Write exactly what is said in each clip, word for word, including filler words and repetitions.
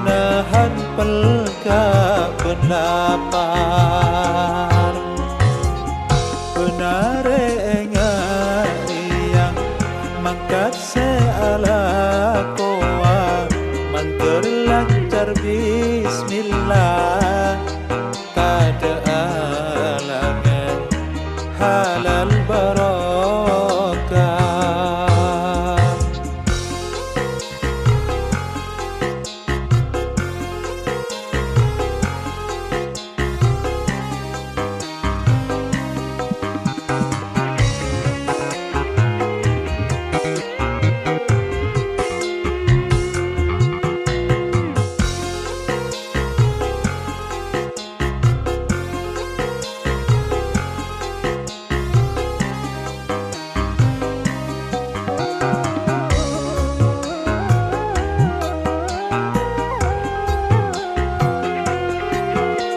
Nahan pelka' bân lapar. Bân arè ènga' rèya mangkat sè alakowa, mandhâr lancar bismillah. Tadâ' alangèn halal barokah.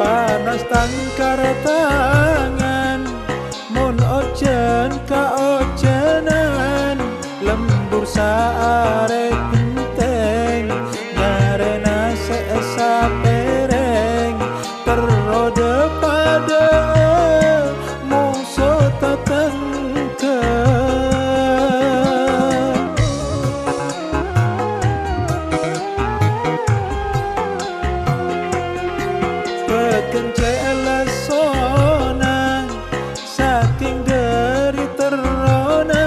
Panas tangkar tangan, mon ojhân kaojhânan, lembur saarè ghentèng, nyarèna sè sapèrèng, terro dhâ-padhâ'â moso tatangghâ. Bhâdhân cè' lessona, sakèng dhâri terrona,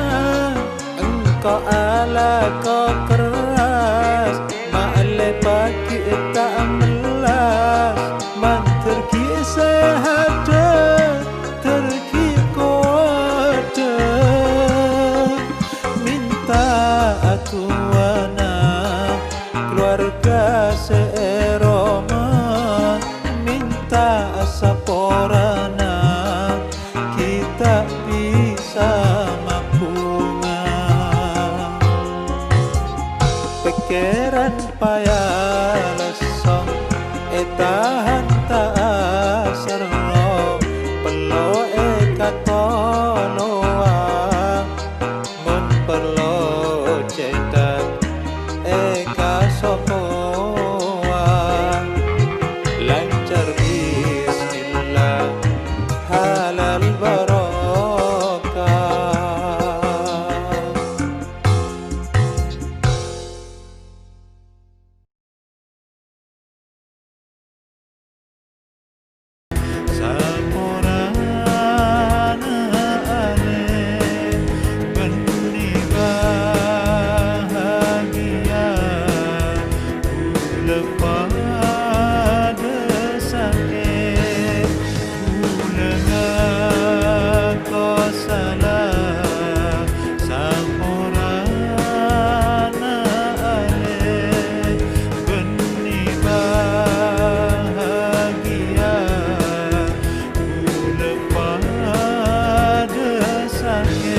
engko' alako kerras, ma'lè paghi' ta' mellas, mandhâr ghi' sèhadhâ, dhâr ghi' kowadhâ. Mènta'a du'ana kalowarga sè è roma, mènta'a saporana ghi' ta' bisa mabhunga. Pèkkèran paya lessong, ètahan ta' aserro, pello èkatolowa, mon pello cèthak èkasopowa. Lancar bismillah, halal barokah. Saporana alè bânnè bahagia, kaulâ padâ sakè', kaulâ ngako sala. Saporana alè bânnè bahagia, kaulâ padâ sakè'.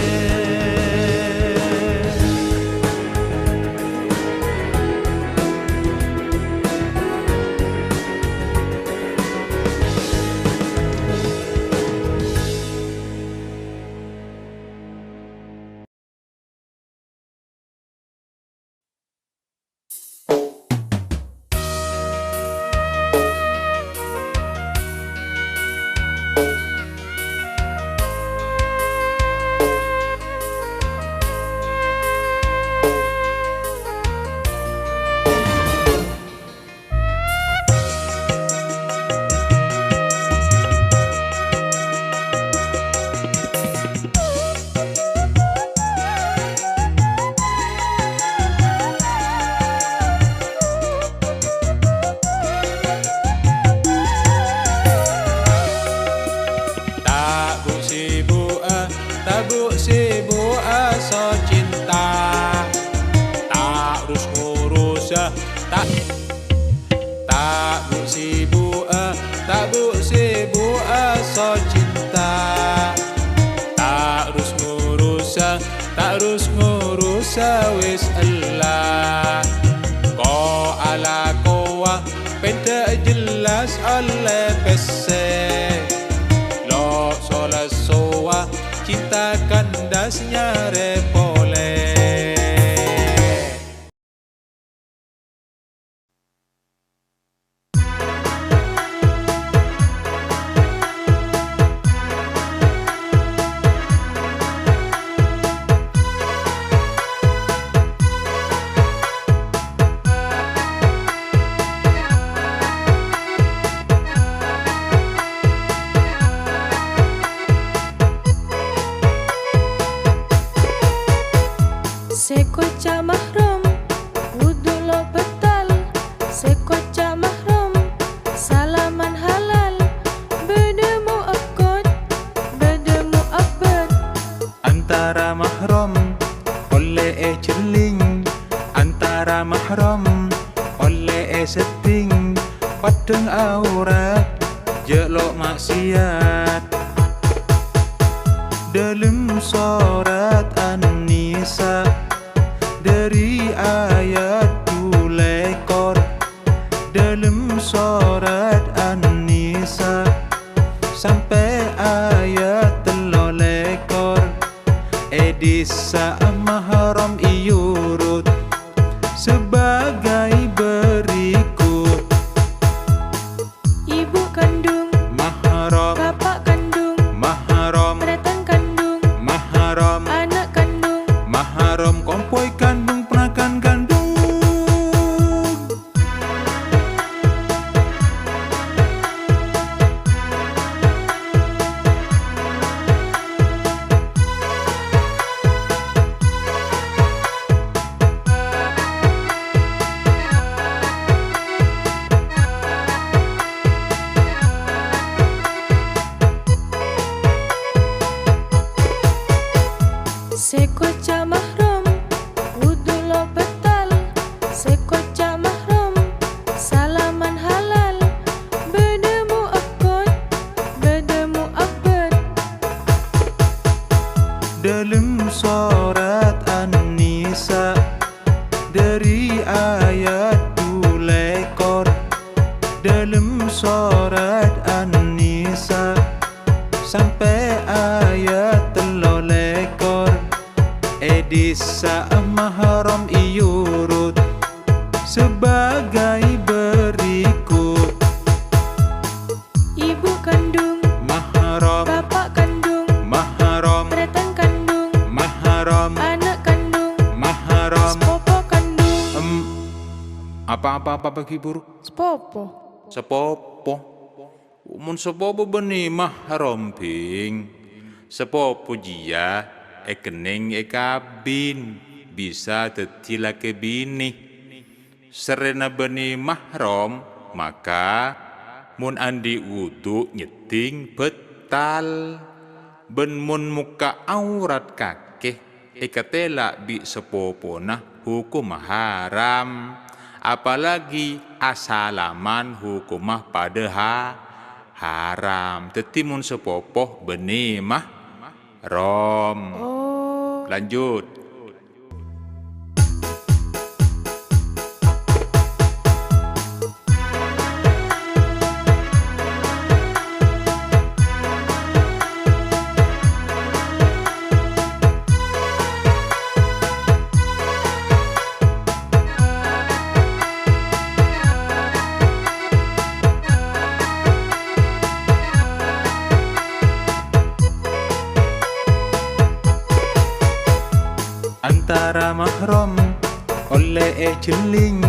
Ta' bu'-sibu'a, ta' bu'-sibu'a so cinta. Ta' rus-ngurusa, ta' Ta' bu'-sibu'a, ta' bu'-sibu'a so cinta. Ta' rus-ngurusa, ta' rus-ngurusa wis ella. Ko' alakowa pènta' jellas ollè pèssè. Lo'-solo' sowa cinta kandas nyarè polè. Seddhing paddhâng aurat, jhâ' lo' ma'siyat. Dâlem sorat An-Nisa, dâri ayat dhu lèkor. Dâlem sorat An-Nisa, sampè' ayat tello lèkor. È dhissa' mahram èyurut sabagai berikut. Ibu kandung, mahram. Bapak kandung, mahram. Tarètan kandung, mahram. Anak kandung, mahram. Kompoy kandung, ponakan kandung. Sè koca' mahram, wudu lo' batal. Sè koca' mahram, salaman halal. Bâdâ mu'akkad, bâdâ mu'abbad. Dâlem sorat An-Nisa, dâri ayat dhu lèkor. Dâlem sorat An-Nisa, sampè' ayat tello lèkor. È dhissa' mahram èyurut sabagai berikut. Ibu kandung, mahram. Bapak kandung, mahram. Tarètan kandung, mahram. Anak kandung, mahram. Sepopo kandung. Em, apa-apa, apa bagi buru? Sepopo. Sepopo. Mon sepopo bânnè mahram, Bhing. Sepopo jiyâ èkennèng èkabin, bisa dhâddhi lakè binè. Sarrèna bânnè mahram, maka mon andi' wudu nyèddhing bâttal. Bân mon mokka' aurat kakè èkatèla' bi' sapopona, hokomma haram. Apalagi asalaman, hokomma padâ ha-, haram. Dhâddhi, mon sapopo bânnè mahram. Oh. Lanjut. Antara mahram ollè èjhelling,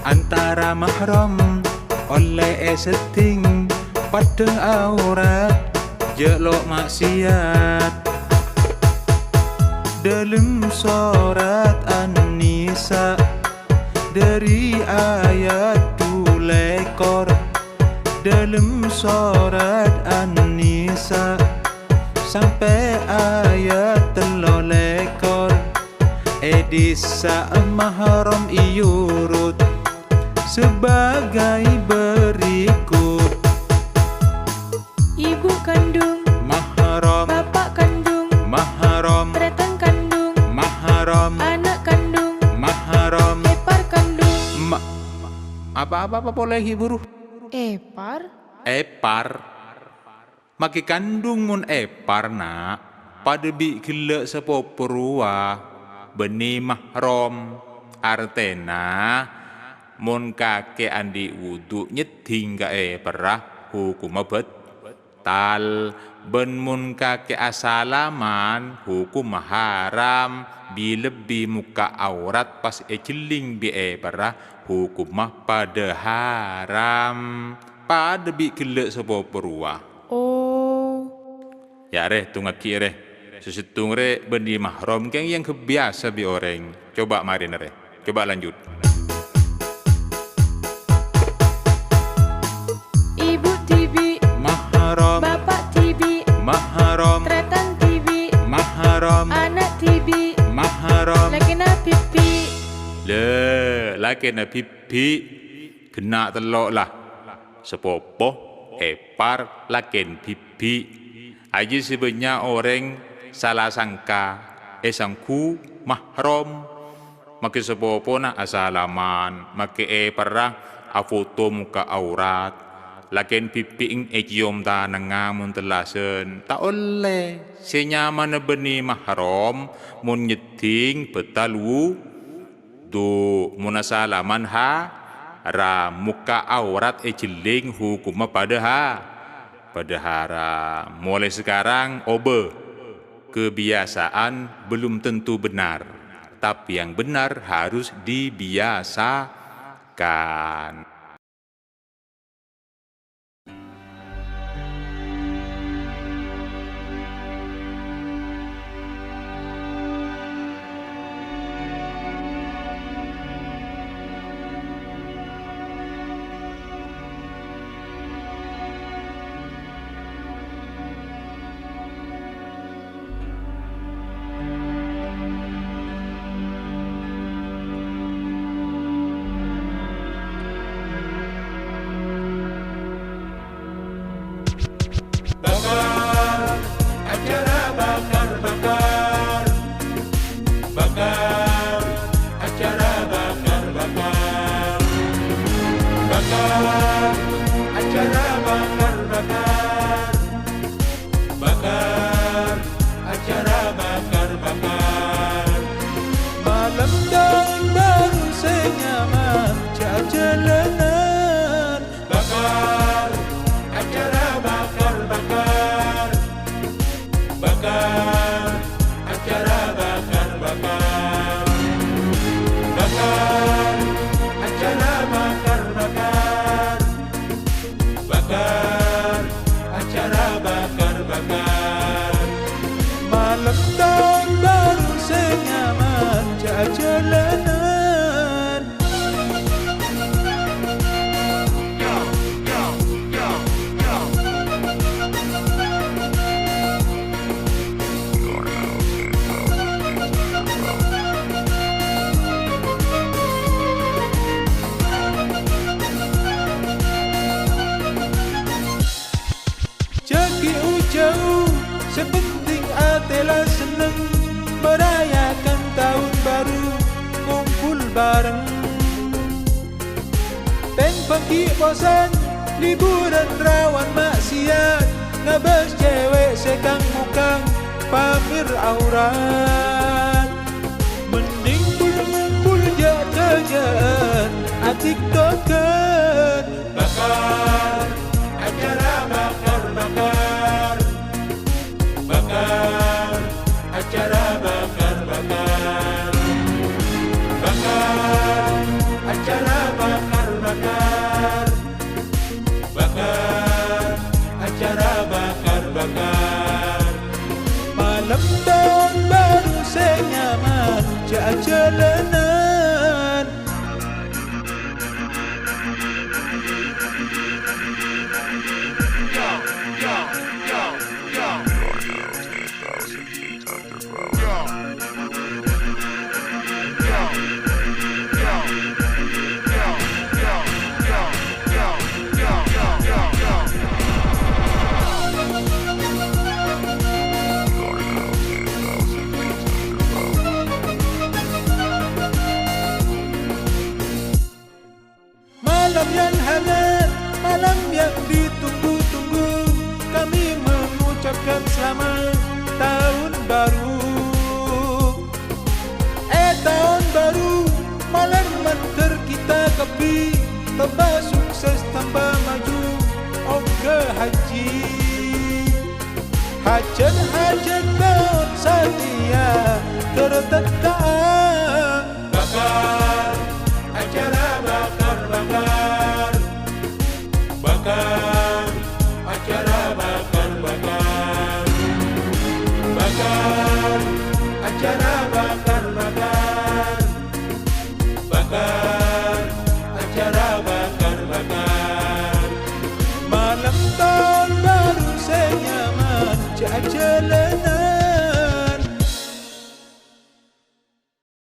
antara mahram ollè èseddhing, paddhâng aurat jhâ' lo' ma'siyat. Dâlem sorat An-Nisa, dâri ayat dhu lèkor, dâlem sorat An-Nisa, sampè' ayat tello lèkor. È dhissa' mahram èyurut sabagai berikut. Ibu kandung, mahram. Bapak kandung, mahram. Tarètan kandung, mahram. Anak kandung, mahram. Èpar kandung. Ma-, apa-apa polè ghi' buru? Èpar. Èpar. Makè kandung mon èpar, na', padâ bi' ghellâ' sapopo rowa, bânnè mahram. Artèna, mon kakè andi' wudu nyeddhing ka èparra, hokomma bât-, tal, bân mon kakè asalaman, hokomma haram, bi-, lebbi mokka' aurat pas èjhelling bi' èparra, hokomma padâ haram. Padâ bi' ghellâ' sapopo rowa. Oh. Yâ, rè, tongaghi, rè. Sè sèttong rè bânnè mahram kèng èangghep biyasa bi' orèng. Coba marèna, rè. Coba lanjut. Ibu dhibi'. Mahram. Bapak dhibi'. Mahram. Tarètan dhibi'. Mahram. Ana' dhibi'. Mahram. Lakèna bibbi'. Lè, lakèna bibbi'. Ghenna' tello' la, sapopo, èpar, lakèn bibi'. Ajiyâ sè bânnya' orèng sala sangka, èsangghu mahram. Makè sapopona asalaman, makè èparra afoto mokka' aurat. Lakèn bibi'en ècèyom tanangnga mon tellasan, ta' ollè. Sè nyamana bânnè mahram mon nyeddhing bâtal wu-, du, mon asalaman haram, mokka' aurat èjhelling hokomma padâ ha-, padâ haram. Molaè sakarang obâ. Kebiasaan belum tentu benar, tapi yang benar harus dibiasakan. Bakar, acara bakar-bakar. Bakar, acara bakar-bakar. Bakar, acara bakar-bakar. Bakar, acara bakar-bakar. Malem taon baru sè nyaman, jhâ' ajhâlânan. Bakar, acara bakar-bakar. Bakar, acara bakar-bakar. Bakar, acara bakar-bakar. Bakar, acara bakar-bakar. Malem taon baru sè nyaman, jhâ' ajhâlânan. Jhâ' ghi' u-jhâu, sè penting atè la senneng, merayakan taon baru, kumpul bareng. Tèng pangghi' posan, liburan rawan maksiat, ngabâs cèwèk sè kang-mokang, pamer aurat. Mending bul-ngumpul jhâ'-jhâjhâ'ân, atiktokan. Bakar, acara bakar-bakar. Bakar, acara bakar-bakar. Bakar, acara bakar-bakar. Bakar, acara bakar-bakar. Malem taon baru sè nyaman, jhâ' ajhâlânan. Malam yang hangat, malam yang ditunggu-tunggu, kami mengucapkan selamat tahun baru. È taon baru, malem mandhâr kita kabbhi, tambâ sukses, tambâ maju, ongghâ hajji. Hajhât-hajhât taon satèya, tertetta'an. Bakar,